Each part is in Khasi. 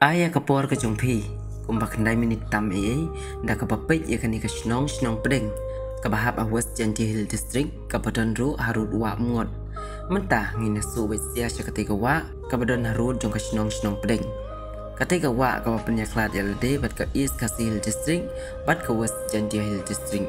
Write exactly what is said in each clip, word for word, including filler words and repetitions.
Ai ïa ka por ka jong phi kumba khyndai minit tam ei ei da kaba peit ïa kane ka shnong, shnong Pdeng, kaba hap ha West Jaintia Hills District, kaba don ruh harud Wah Umngot. Mynta ngin ïa shu wei sia sha katei ka wah kaba don harud jong ka shnong, shnong Pdeng. Katei ka wah kaba pynïakhlad ïa lade bad ka East Khasi Hills District bad ka West Jaintia Hills District.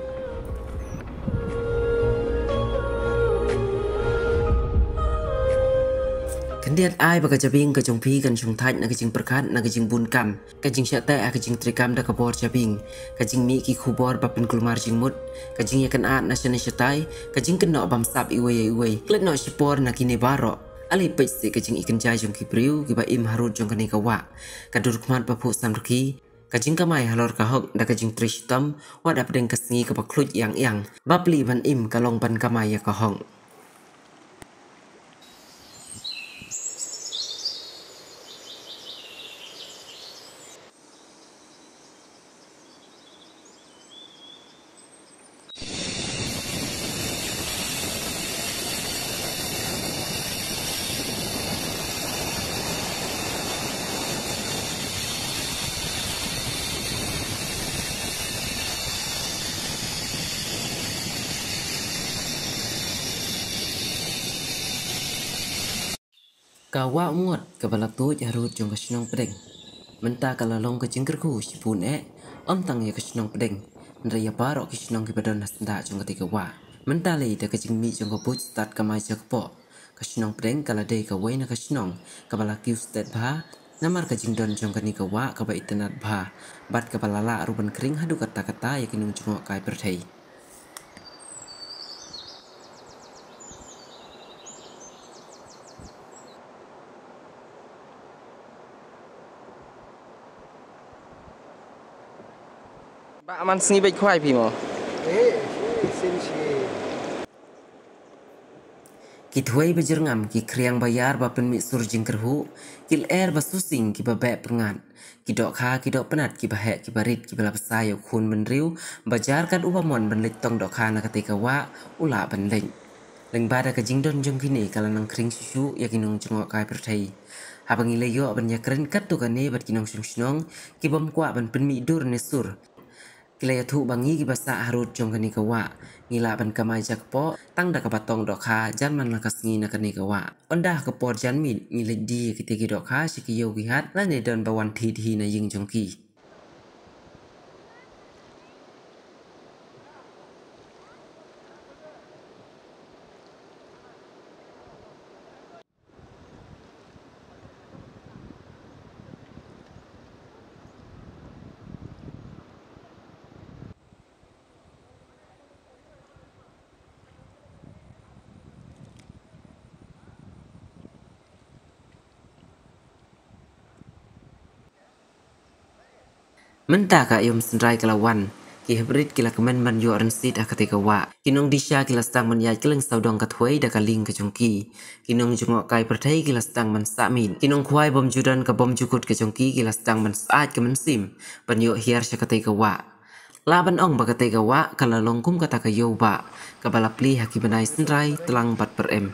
Khyndiat ai ba ka jabieng ka jong phi kan shongthait na ka jingpyrkhat, na ka jingbun kam, ka jingshah teh ha ka jingtrei kam da ka bor jabieng, ka jingmih ki khubor ba pynkulmar jingmut, ka jingïakynad na shane shatai, ka jingkynnoh bam sap iwei ïa iwei. Klet noh shipor na kine baroh. Ale peit seh ka jingïakynjai jong ki briew kiba im harud jong kane ka wah. Ka dur khmat ba phuh samrkhie, ka jingkamai halor ka hok da ka jingtrei shitom, wat hapdeng ka sngi kaba khluit ïang ïang. Bapli ban im ka long ban kamai ïa ka hok. Ka Wah Umngot kaba la tuid harud jong ka shnong Pdeng mynta ka la long ka jingkyrkhu shibun eh, ym tang ïa ka shnong Pdeng, hynrei ïa baroh ki shnong kiba don ha syndah jong katei ka wah. Mynta lei da ka jingmih jong ka buit stad kamai ja kpoh, ka shnong Pdeng ka la dei kawei na ka shnong kaba la kiew stet bha namar ka jingdon jong kane ka wah kaba itynnad bha bad kaba la lah ruh ban khring haduh katta katta ïa ki nongjngohkai pyrthei. Ba man sngi beit khwai phi mo. Ki thwei ba jyrngam, ki khriang ba ïar ba pynmih sur jingkyrhuh, ki lyer ba susing kiba beh pyngngad, ki dohkha ki dohpynat kiba heh kiba rit kiba la bsa ïa u khun bynriew, ba jar kat uba mon ban leit tong dohkha na katei ka wah u lah ban leit. Lyngba da ka jingdon jong kine ka la nang khring shuh shuh ïa ki nongjngohkai pyrthei. Haba ngi la ïoh ban ïakren katto katne bad ki nongshong shnong ki bym kwah ban pynmih dur ne sur, ki la ïathuh ba ngi kiba sah harud jong kane ka wah ngi lah ban kamai ja kpoh tang da kaba tong dohkha jan man la ka sngi na kane ka wah. Ynda ha ka por janmiet ngi leit die ïa kitei ki dohkha sha ki ïew ki hat lane don ba wan thied hi na ïing jong ki. Mynta ka aïom synrai ka la wan. Ki haprit ki la kmen ban ïoh rynsied ha katei ka wah. Ki nongdisha ki la sdang ban ïaid kylleng sawdong ka thwei da ka lieng ka jong ki. Ki nongjngohkai pyrthei ki la sdang ban sah miet. Ki nongkhwai bym ju don ka bym ju kut ka jong ki ki la sdang ban sah ka mynsiem ban ïoh hiar sha katei ka wah. Lah ban ong ba katei ka wah ka la long kum kata ka ïew bah kaba la plie ha ki bnai synrai tlang bad pyrem.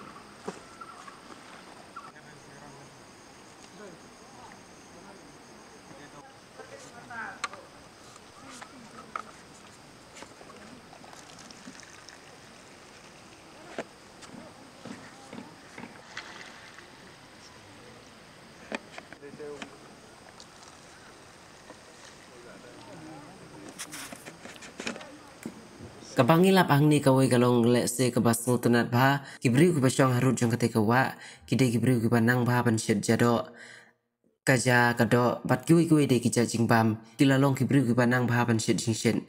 Kaba ngi lap hangne kawei ka long lehse kaba sngewtynnat bha, ki briew kiba shong harud jong katei ka wah ki dei ki briew kiba nang bha ban shet ja doh, ka ja ka doh bad kiwei kiwei de ki jait jingbam. Ki la long ki briew kiba nang bha ban shet jingshet.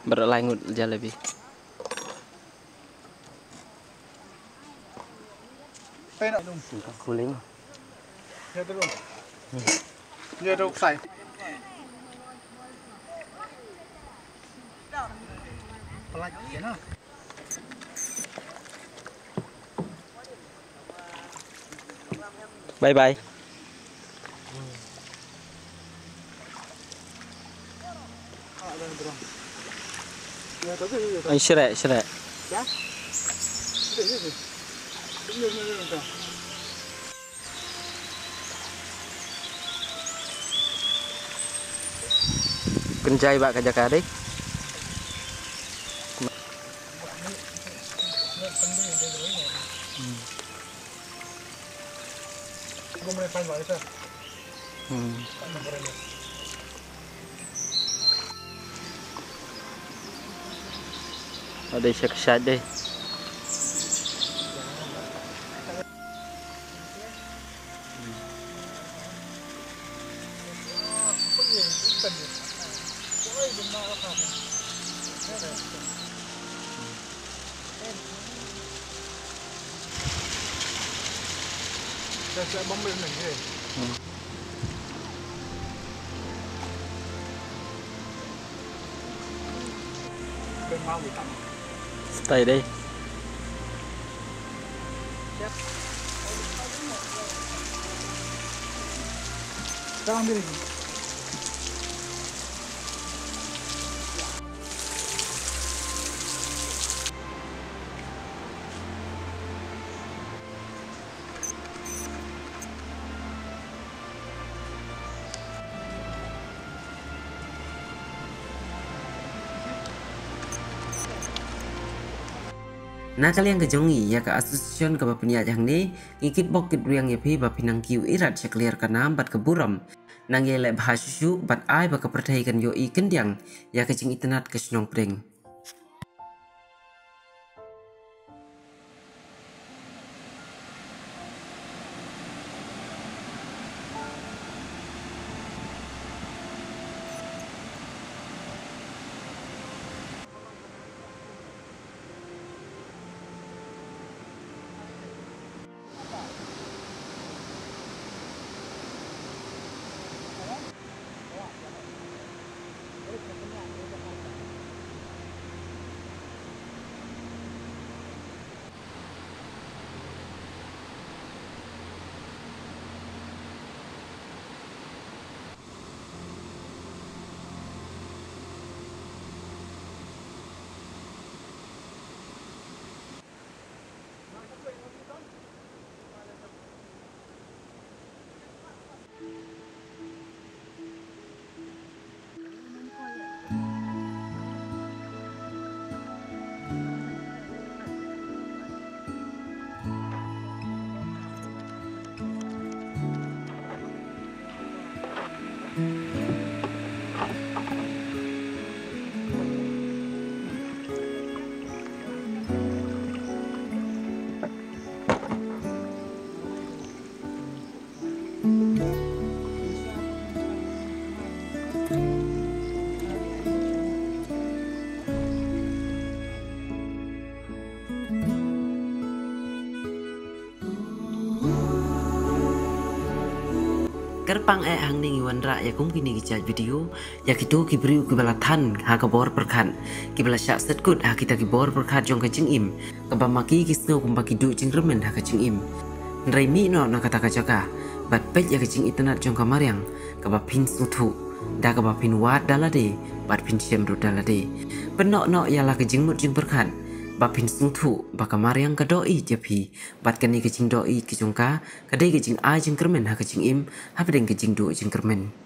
Baroh lai ngut jalebi. Kuling. Bye bye. Ai, shrek, shrek. Kynjai ba ka jaka dei. Hmm. Ada syak syak deh. Stay deh. Na ka liang ka jong ngi ïa ka association kaba pynïaid hangne, ngi kitbok kitrwiang ïa phi ba phin nang kiew irat sha ka liar ka nam bad ka burom. Nang ïaleh bha shuh shuh bad ai ba ka pyrthei kan ïohi kyndiang ïa ka jingitynnad ka shnong Pdeng. Kyrpang eh hangne ngi wanrah ïa kum kine ki jait video ïa kito ki briew kiba la than ha ka bor pyrkhat, kiba la shah set kut ha kita ki bor pyrkhat jong ka jingim, kaba ma ki ki sngew kumba ki duh jingkyrmen ha ka jingim. Hynrei mih noh na kata ka jaka bad peit ïa ka jingitynnad jong ka mariang kaba phin sngewthuh, da kaba phin wad da lade bad phin shem ruh da lade. Pynnoh noh ïa la ka jingmut jingpyrkhat ba phin sngewthuh ba ka mariang ka doh ïeit ïa phi. Bad kane ka jingdoh ïeit ka jong ka, ka dei ka jingai jingkyrmen ha ka jingim hapdeng ka jingduh jingkyrmen.